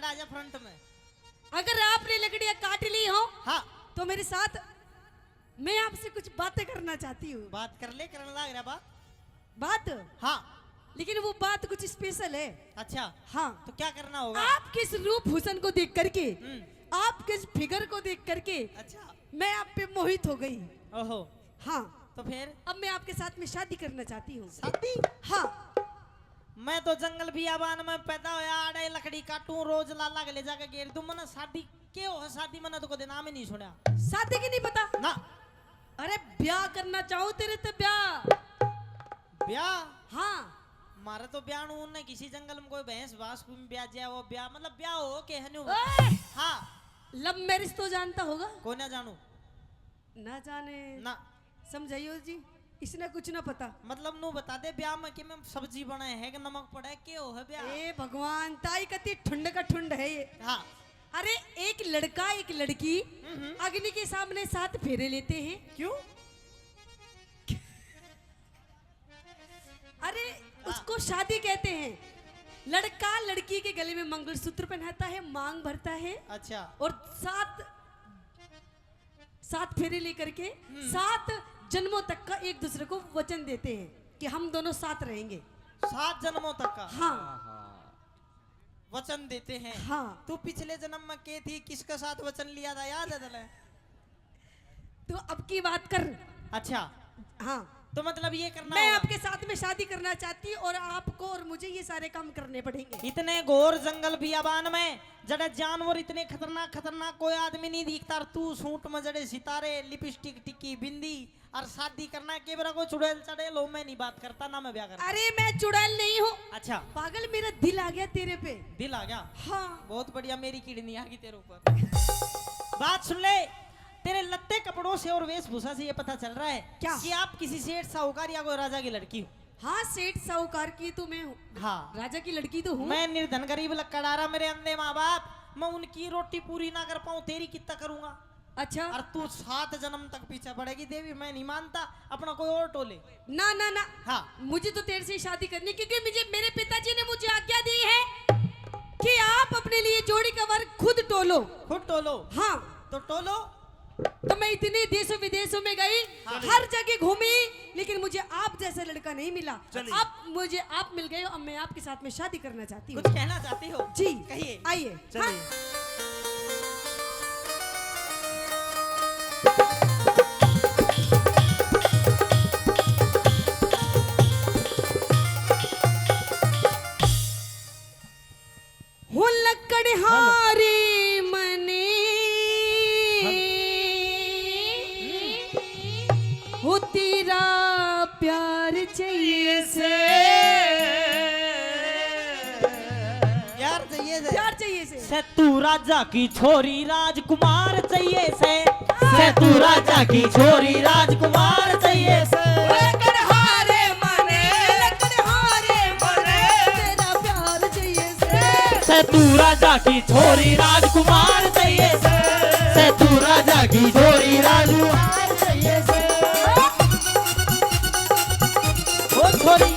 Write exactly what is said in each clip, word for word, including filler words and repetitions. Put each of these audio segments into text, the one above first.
आजा फ्रंट में। अगर आपने लकड़ियां काट ली हो, हाँ। तो मेरे साथ, मैं आपसे कुछ बातें करना चाहती हूँ। बात कर ले, करने लाग रहा बात। बात? हाँ। लेकिन वो बात कुछ स्पेशल है। अच्छा। हाँ। तो क्या करना होगा? आपके इस रूप हुसन को देख करके, हम्म। आपके इस फिगर को देख करके, अच्छा। मैं आप पे मोहित हो गई। ओहो। हाँ। तो फिर? अब मैं आपके साथ में शादी करना चाहती हूँ। शादी? हाँ। मैं तो जंगल बियाबान में पैदा होया, आड़े लकड़ी काटूं, रोज लाला के ले जाके गेर दूं। मने शादी के हो? शादी मने तो कदे नाम ही नहीं सुना। शादी की नहीं पता? ना। अरे ब्याह करना चाहूं तेरे ते ब्याह। ब्याह? हाँ। मारे तो ब्याह नू उन्हें किसी जंगल में कोई भैंस भास में ब्याह जाए, वो ब्याह, मतलब ब्याह हो के है न्यू? ओए! हाँ। लव मैरिज तो जानता होगा? कोई ना जानू। ना जाने। ना। समझाइयो जी, इसने कुछ ना पता। मतलब नू बता दे, ब्याह में के में सब्जी बनाए है कि नमक पड़ा है, के हो है ब्याह? ए भगवान, ताई कती ठुंड का ठुंड है ये। हाँ। अरे, एक लड़का, एक लड़की हम्म, हम्म। अग्नि के सामने सात फेरे लेते हैं। क्यों? अरे, हाँ। उसको शादी कहते हैं। लड़का लड़की के गले में मंगलसूत्र पहनाता है, मांग भरता है। अच्छा। और सात, सात फेरे लेकर के हम्म। सात जन्मों तक का एक दूसरे को वचन देते हैं कि हम दोनों साथ रहेंगे। सात जन्मों तक का? हाँ। वचन देते हैं। हाँ। तू पिछले जन्म में के थी, किसके साथ वचन लिया था, याद है तने? तू अब की बात कर। अच्छा। हाँ। तो मतलब ये करना मैं होगा। आपके साथ में शादी करना चाहती हूँ और आपको और मुझे ये सारे काम करने पड़ेंगे। इतने घोर जंगल बियाबान में जड़े जानवर इतने खतरनाक, खतरनाक कोई आदमी नहीं दिखता, और तू सूट में जड़े सितारे, लिपस्टिक, टिक्की, बिंदी, और शादी करना के बेरा को चुड़ैल चढ़ेल हो, मैं नहीं बात करता ना मैं ब्याह करता। अरे मैं चुड़ैल नहीं हूँ। अच्छा। पागल, मेरा दिल आ गया तेरे पे। दिल आ गया? हाँ। बहुत बढ़िया, मेरी किडनी आ गई तेरे ऊपर। बात सुन ले, तेरे लत्ते कपड़ों से और वेशभूषा से ये पता चल रहा है क्या? कि आप किसी सेठ साहूकार या कोई राजा की लड़की हो। हाँ, सेठ साहूकार की तो मैं हूँ। हाँ। राजा की लड़की तो हूँ। मैं निर्धन गरीब लकड़हारा, मेरे अंधे माँ बाप, मैं उनकी रोटी पूरी ना कर पाऊँ, तेरी कितना करूँगा? अच्छा। और तू सात जन्म तक पीछे पड़ेगी देवी, मैं नहीं मानता, अपना कोई और टोले। ना, ना, ना। हाँ। मुझे तो तेरे से ही शादी करनी, क्योंकि मुझे, मेरे पिताजी ने मुझे आज्ञा दी है कि आप अपने लिए जोड़ी का वर खुद टोलो। खुद टोलो? हाँ। तो टोलो। तो मैं इतने देशों विदेशों में गई, हाँ। हर जगह घूमी, लेकिन मुझे आप जैसा लड़का नहीं मिला। चलिए। अब मुझे आप मिल गए हो, अब मैं आपके साथ में शादी करना चाहती हूँ। कुछ कहना चाहती हो? जी। कहिए। आइए। चलिए। हाँ। हूँ लकड़हारे मने, हूँ तेरा प्यार चाहिए से। प्यार चाहिए से। प्यार चाहिए से। से तू राजा की छोरी राजकुमार चाहिए से। से तू राजा की छोरी राजकुमार चाहिए से। लकड़हारे मने, लकड़हारे मने, तेरा प्यार चाहिए से। से तू राजा की छोरी राजकुमार चाहिए से। से तू राजा की छोरी राजकुमार चाहिए से। ओ छोरी।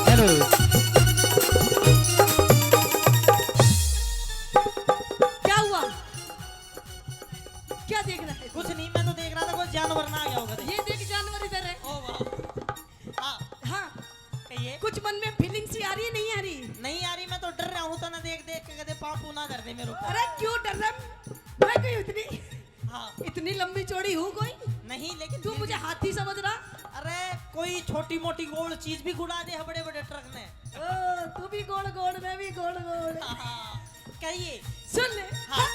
हेलो। क्या हुआ? क्या देख रहा है? कुछ नहीं, मैं तो देख रहा था कोई जानवर ना आ गया होगा। ये देख, जानवर इधर है। ओ वाह। हाँ। हाँ। कहिए। कुछ मन में फीलिंग सी आ रही है, नहीं आ रही? नहीं आ रही, मैं तो डर रहा हूँ, तो ना देख देख के कदे पाँव ना धर दे मेरे ऊपर। अरे क्यों डर रहा? मैं कोई इतनी, हाँ। इतनी लंबी चौड़ी हूँ कोई? नहीं, लेकिन तू फिर मुझे भी हाथी समझ रहा? अरे कोई छोटी मोटी गोल चीज भी गुड़ा दे बड़े बड़े ट्रक ने। ओ, तू भी गोल गोल, मैं भी गोल गोल। हाँ। कहिए। सुन ले। हाँ।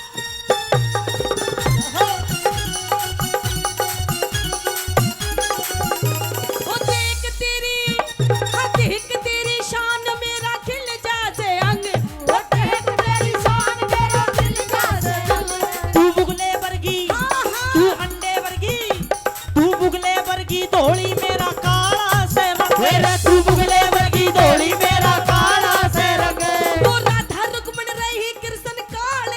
ओ देख तेरी, हाँ, देख तेरी शान मेरा खिल जा से अंग। ओ देख तेरी शान मेरा खिल जा से अंग। तू बुगले वर्गी, हाँ, हाँ। तू अंडे वर्गी। तू बुगले वर्गी धोली मेरा काला से रंग। मेरा तू बुगले वर्गी धोली मेरा काला से रंग। वो राधा रुक्मण रही कृष्ण काल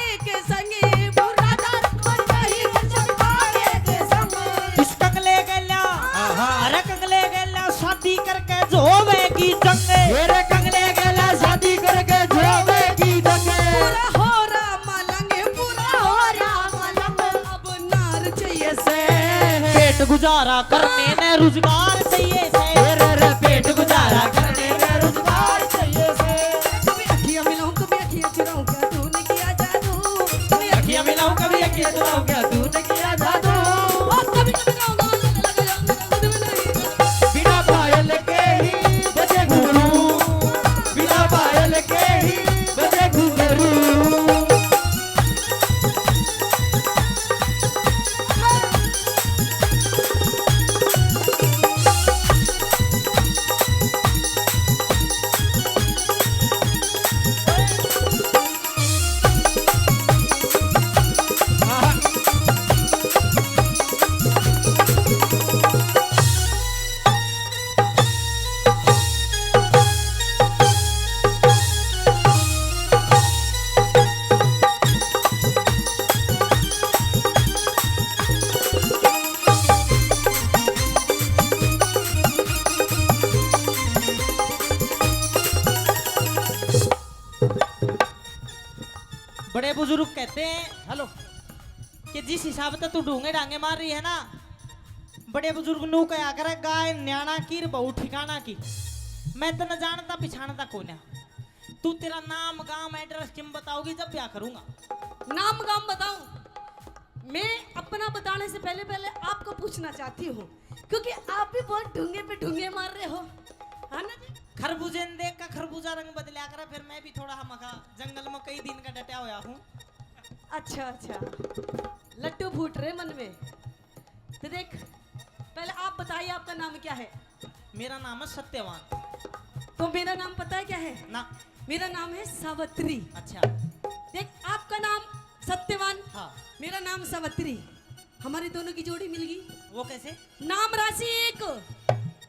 गुजारा करने ने रोजगार चाहिए से। रे रे पेट गुजारा करने ने रोजगार चाहिए से। कभी अखियां मिलाऊं, कभी अखियां चुराऊं, क्या तूने किया जादू? कभी अखियां मिलाऊं, कभी अखियां चुराऊं, क्या तूने किया जादू? ओ कभी कभी गाऊं गाऊं लग लग जाऊं, मेरा खुद भी नहीं। बिना पायल के ही बजे घुंघरू, बिना पायल के ही बजे घुंघरू। बड़े बुजुर्ग कहते हैं, हेलो, कि जिस हिसाब से तू ढूंगे ढांगे मार रही है ना, बड़े बुजुर्ग नू कहा करे, गाय न्याणा की र बहू ठिकाणा की। मैं तन्ने जानता पिछाणता कोन्या। तू तेरा नाम, गांव, एड्रेस किम बताओगी जब ब्याह करूंगा? नाम गांव बताऊं? मैं अपना बताने से पहले पहले आपको पूछना चाहती हूँ, क्योंकि आप भी बहुत ढूंगे पे ढूंगे मार रहे हो, है ना जी? खरबूजे ने देख का खरबूजा रंग बदलिया करे, फिर मैं भी थोड़ा हमका जंगल में कई दिन का डटा होया हूँ। अच्छा अच्छा, लड्डू फूट रहे मन में। तो देख, पहले आप बताइए, आपका नाम क्या है? मेरा नाम है सत्यवान। तो मेरा नाम पता है क्या है? ना। मेरा नाम है सावित्री। अच्छा। देख, आपका नाम सत्यवान, हाँ। मेरा नाम सावित्री, हमारे दोनों की जोड़ी मिल गई। वो कैसे? नाम राशि एक।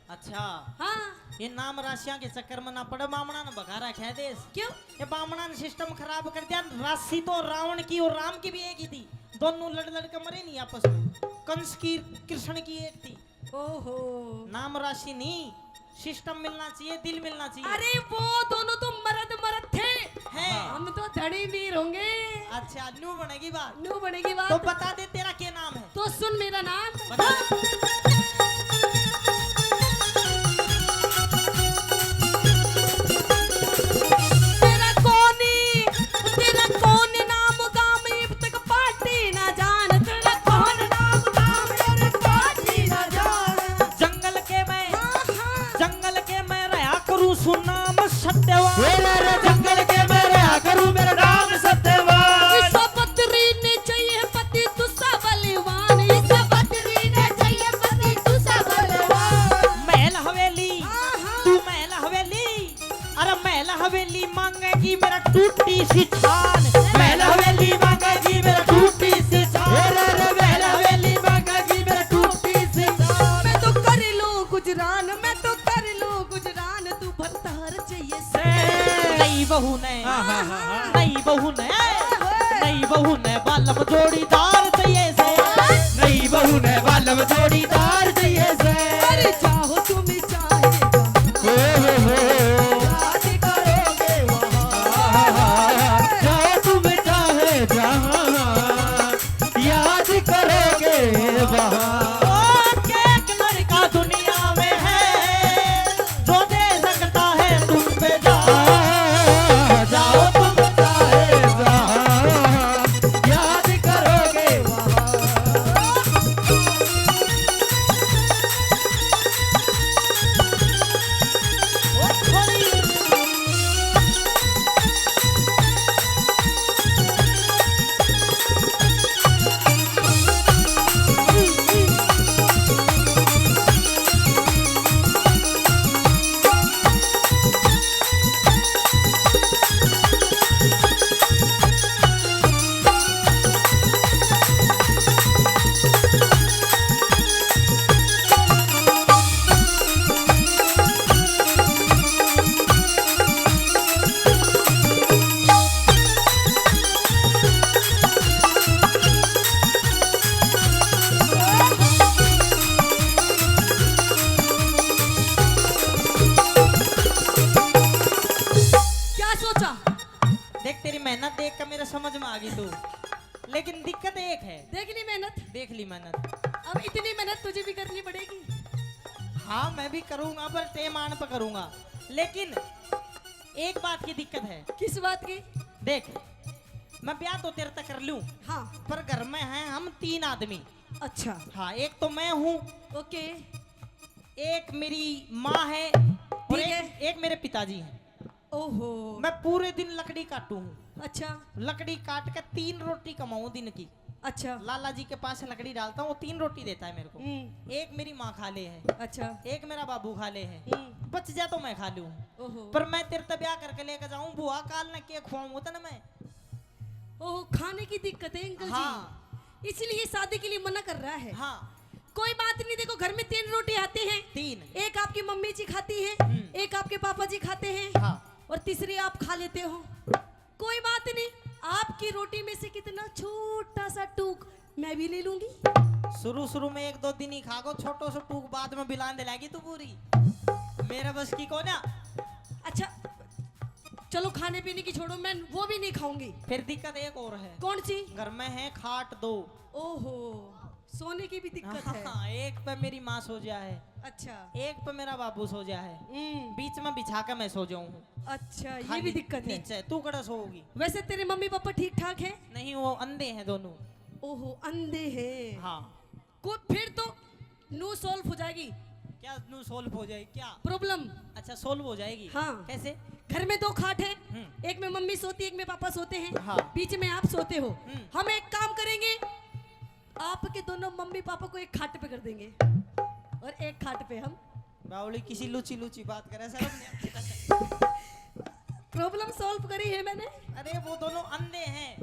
अच्छा। हाँ। ये नाम राशियां के चक्कर में ना पड़े, बामणा ने भगा रखा है देश। क्यों? ये बामणा ने सिस्टम खराब कर दिया। राशि तो रावण की और राम की भी एक ही थी, दोनों लड़ लड़ के मरे नहीं आपस में। कंस की, कृष्ण की एक थी। ओहो। नाम राशि नहीं, सिस्टम मिलना चाहिए, दिल मिलना चाहिए। अरे वो दोनों तो मर्द मर्द थे, हैं? हम तो धड़ी वीर होंगे। अच्छा, नू बनेगी बात। नू बनेगी बात। तो बता दे, तेरा क्या नाम है? तो सुन मेरा नाम। बता। तेरा कौन, तेरा कौन नाम गाम इब तक पाटी ना जान, तेरा कौन नाम गाम इब तक पाटी ना जान। जंगल के मैं, हाँ, हाँ। जंगल के मैं रहा करूँ सुनाम सत्यवान। रे रे जंगल के मैं रहा करूँ, मेरा नाम सत्यवान। इस बद्री ने चाहिए पति दूसरा बलवान, इस बद्री ने चाहिए पति दूसरा बलवान। महल हवेली, हाँ, हाँ। तू महल हवेली, अरे महल हवेली मांगेगी मेरा टूटी सी छान। महल हवेली मांगेगी मेरा टूटी सी छान। अरे, अरे, महल हवेली मांगेगी मेरा टूटी सी छान। मैं तो कर लूं गुजरान, मैं तो कर लूं गुजरान, तू भत्तार चाहिए से। नई बहू ने, हाँ, हाँ, हाँ, हाँ। नई बहू ने, ओए होए। नई बहू ने बालम जोड़ीदार चाहिए से। नई बहू ने बालम जोड़ीदार चाहिए से। अरे जाओ तुम चाहे जहाँ, हो, हो, हो। याद करोगे वहाँ। जाओ तुम चाहे जहाँ, याद करोगे वहाँ। ओ, एक लड़का दुनिया में है, जो दे सकता है तुम पे जान। जाओ तुम चाहे जहाँ, याद करोगे वहाँ। ओ छोरी। क्या सोचा? देख, तेरी मेहनत देख के मेरे समझ में आ गई तू, लेकिन दिक्कत एक है। देख ली मेहनत? देख ली मेहनत। अब इतनी मेहनत तुझे भी करनी पड़ेगी। हाँ, मैं भी करूंगा, पर टेम आन पे करूंगा। लेकिन एक बात की दिक्कत है। किस बात की? देख, मैं ब्याह तो तेरे तक कर लूं, हाँ। पर घर में हैं हम तीन आदमी। अच्छा। हाँ, एक तो मैं हूँ। ओके। एक मेरी माँ है और ठीक एक, है। एक मेरे पिताजी हैं। ओहो। मैं पूरे दिन लकड़ी काटू हूँ। अच्छा। लकड़ी काट के तीन रोटी कमाऊँ दिन की। अच्छा। लाला जी के पास लकड़ी डालता हूँ, वो तीन रोटी देता है मेरे को। हम्म। एक मेरी माँ खा ले है। अच्छा। एक मेरा बाबू खा ले है। हम्म। बच जा तो मैं खा लूँ। ओहो। पर मैं तेरे ते ब्याह करके लेके जाऊँ बुआ, काल न के खुआऊँ तने मैं। ओहो, खाने की दिक्कत है अंकल जी। हाँ। इसलिए शादी के लिए मना कर रहा है। हाँ। कोई बात नहीं, देखो घर में तीन रोटी आती हैं। तीन। एक आपकी मम्मी जी खाती है, हम्म। एक आपके पापा जी खाते हैं, हाँ। और तीसरी आप खा लेते हो। कोई बात नहीं, आपकी रोटी में से कितना छोटा सा टूक मैं भी ले लूंगी। शुरू शुरू में एक दो दिन ही खा को, छोटो सो टूक बाद में बिलान दिलाएगी तू पूरी। मेरे बस की को ना। अच्छा, चलो खाने पीने की छोड़ो, मैं वो भी नहीं खाऊंगी। फिर दिक्कत एक और है। कौन सी? घर में है खाट दो। ओहो, सोने की भी दिक्कत है। हाँ, एक पे मेरी माँ सो जा है। अच्छा। एक पे मेरा बाबू सो जा है। हम्म। बीच में बिछा के मैं सो जाऊं हूँ। अच्छा, ये खाली भी दिक्कत है। नीचे, तू कड़ा सोओगी? वैसे तेरे मम्मी पापा ठीक ठाक हैं? नहीं, वो अंधे हैं दोनों। ओहो, अंधे हैं। हाँ। को फिर तो नू सॉल्व हो जाएगी। क्या नू सॉल्व हो जाएगी? क्या प्रॉब्लम? अच्छा, सॉल्व हो जाएगी। हाँ। कैसे? घर में दो खाट है, हम्म। एक में मम्मी सोती है, एक में पापा सोते हैं, हाँ। बीच में आप सोते हो। हम्म। हम एक काम करेंगे, आपके दोनों मम्मी पापा को एक खाट पे कर देंगे और एक खाट पे हम। बावली किसी लूची लूची बात करे, शर्म नहीं आती? प्रॉब्लम सॉल्व करी है मैंने। अरे वो दोनों अंधे हैं,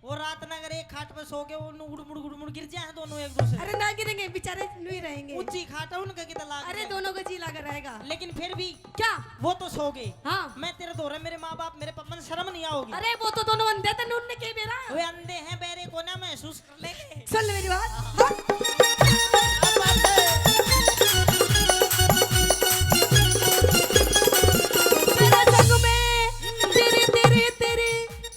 वो रात ना अगर एक खाट पे सो के वो उड़ मुड़ उड़ मुड़ गिर जाए दोनों एक दूसरे। अरे ना गिरेंगे, बेचारे न्यू ही रहेंगे। ऊंची खाट है उनका कितना लाग अरे गया। दोनों का जी लगा रहेगा। लेकिन फिर भी क्या? वो तो सो गए। हाँ। मैं तेरे धोरे मेरे माँ बाप मेरे पापा ने शर्म नहीं आओगी? अरे वो तो दोनों अंधे थे, उनने के बेरा। वे अंधे हैं, बैरे को ना महसूस कर लेंगे। सुन ले मेरी बात। हाँ। तेरे संग में, तेरे, तेरे, तेरे,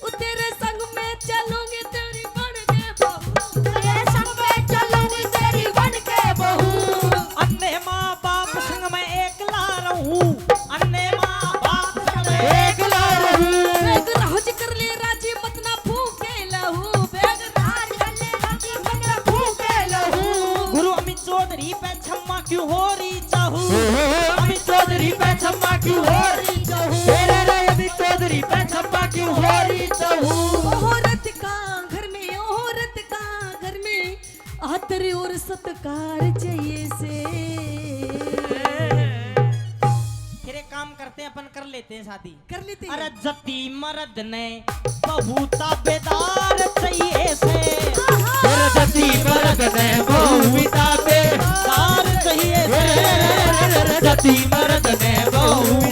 ओ तेरे संग में चलूंगी तेरी बन के बहू। तेरे संग में चलूंगी तेरी बन के बहू। अन्ने माँ बाप संग मैं एकला रहूं, अन्ने माँ बाप संग मैं एकला रहूं। बेगराज कर ले राजी मत ना फूके लहू, बेगराज कर ले राजी मत ना फूके लहू। गुरु अमित चौधरी पे छम्मा क्यों हो रही चाहू? अमित चौधरी पे छप्पा क्यों हो रही चाहू? तेरे रे अमित चौधरी पे छप्पा क्यों हो रही चाहू? औरत का घर में, औरत का घर में आदर और सत्कार चाहिए से। फिर एक काम करते हैं, अपन कर लेते हैं शादी। कर लेते हैं। अरे जती मर्द ने बहू ताबेदार चाहिए से। आहा। अरे जती मर्द ने बहू भी ताबेदार चाहिए से। अरे जती मर्द ने बहू